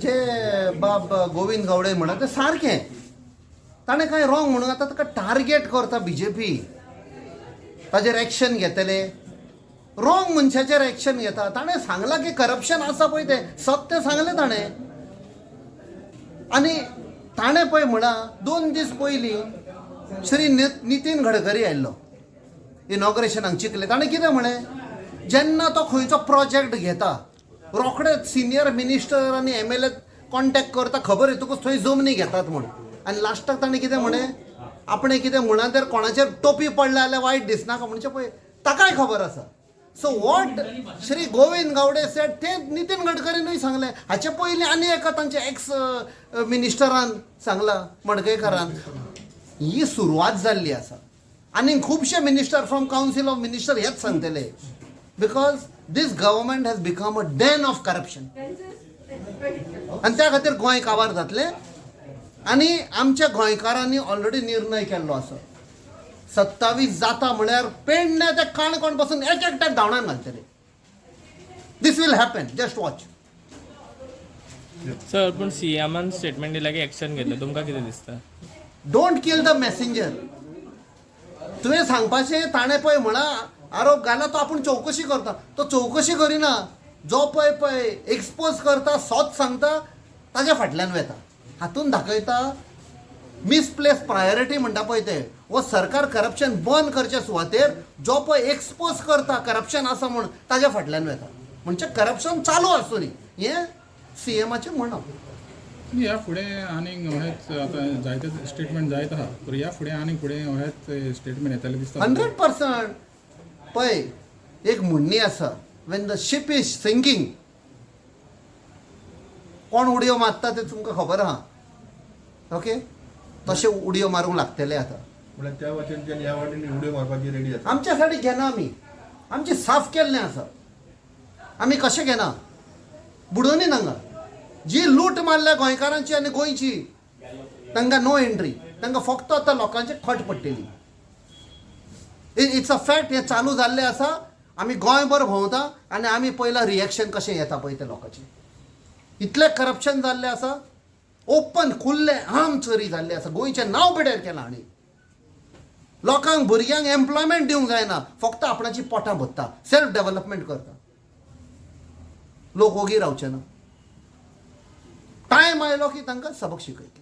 जे बाब गोविंद गावडे म्हणा ते सारकें. ताणें कांय रॉंग म्हणून आतां ताका टार्गेट करता बीजेपी. ताजेर एक्शन घेतले. रॉंग मनशाचेर एक्शन घेता. ताणें सांगलां की करप्शन आसा पळय, तें सत्य सांगलें ताणें. आनी ताणें पळय म्हळां, 2 दीस पयलीं श्री नितीन गडकरी आयिल्लो इनॉग्रेशनाक चिखले. ताणें कितें म्हळें? जेन्ना तो खंयचो प्रोजेक्ट घेता, रोखडेच सिनियर मिनिस्टर आनी एमएलए कॉन्टेक्ट करता, खबर येतकूच थंय जमनी घेतात म्हूण. आनी लास्टाक ताणें कितें म्हळें? आपणें कितें म्हणा तर कोणाचेर टोपी पडल्या जाल्यार वायट दिसनाका. म्हणजे पळय, ताकाय खबर आसा. So what Shri Govind Gawde said, तें नितीन गडकरीनूय सांगलें. हाचे पयलीं आनी एका तांच्या एक्स मिनिस्टरान सांगलां, मडकयकारान. ही सुरवात जाल्ली आसा आनी खुबशे minister from council of minister हेच सांगतले, because this government has become a den of corruption. आनी त्या खातीर गोंय काबार जातलें. आनी आमच्या गोंयकारांनी ऑलरेडी निर्णय केल्लो आसा. 27 जाता म्हळ्यार पेडणे ते काणकोण पासून एक एकट्याक धांवणान घालतले. This will happen, just watch. Sir, पूण सीएमान स्टेटमेंट दिला की एक्शन घेतलं. तुमकां कितें दिसता? Don't kill the messenger. तुवें सांगपाचें, ताणें पळय म्हळां, आरोप घाला, तो आपूण चवकशी करता. तो चवकशी करिना. जो पळय पळय एक्सपोज करता, सत सांगता, ताज्या फाटल्यान वेता. हातून दाखयता मिसप्लेस प्रायोरिटी म्हणटा पळय ते. हो सरकार करप्शन बंद करच्या सुवातेर जो पळय एक्सपोज करता करप्शन आसा म्हूण, ताज्या फाटल्यान वेता. म्हणजे करप्शन चालू आसूं न्ही, हें सीएमाचें म्हणप. आनी ह्या फुडें आनीक अहेच आतां जायते स्टेटमेंट जायत आहा, पूण ह्या फुडें आनीक फुडें अहेच स्टेटमेंट येतले दिसता? 100%. पळय, एक म्हणणी आसा, when the ship is sinking, कोण उडयो मारता ते तुमकां खबर आहा. ओके, तशे उडयो मारूंक लागतले आतां. म्हळ्यार त्या वाटेनच्यान ह्या वाटेन उडयो मारपाची रेडी आसा? आमच्या साठी घेना आमी. आमची साफ केल्लें आसा. आमी कशें घेना? बुडोवनी तांकां. जी लूट मारल्या गोंयकारांची आनी गोंयची, तांकां नो एंट्री. तांकां फक्त आतां लोकांचे खट पडटली. It's a fact. हें चालू जाल्लें आसा. आमी गोंयभर भोंवता आनी आमी पयला रिएक्शन कशें येता पळय तें लोकांचें. इतलें करप्शन जाल्लें आसा, ओपन खुल्लें आम चोरी जाल्ली आसा. गोंयचें नांव पेड्यार केलां. आनी लोकांक, भुरग्यांक एम्प्लॉयमेंट दिवंक जायना. फक्त आपणाची पोटां भरता, सेल्फ डेव्हलपमेंट करता. लोक ओगी रावचे ना. टायम आयलो की तांकां सबक शिकयतले.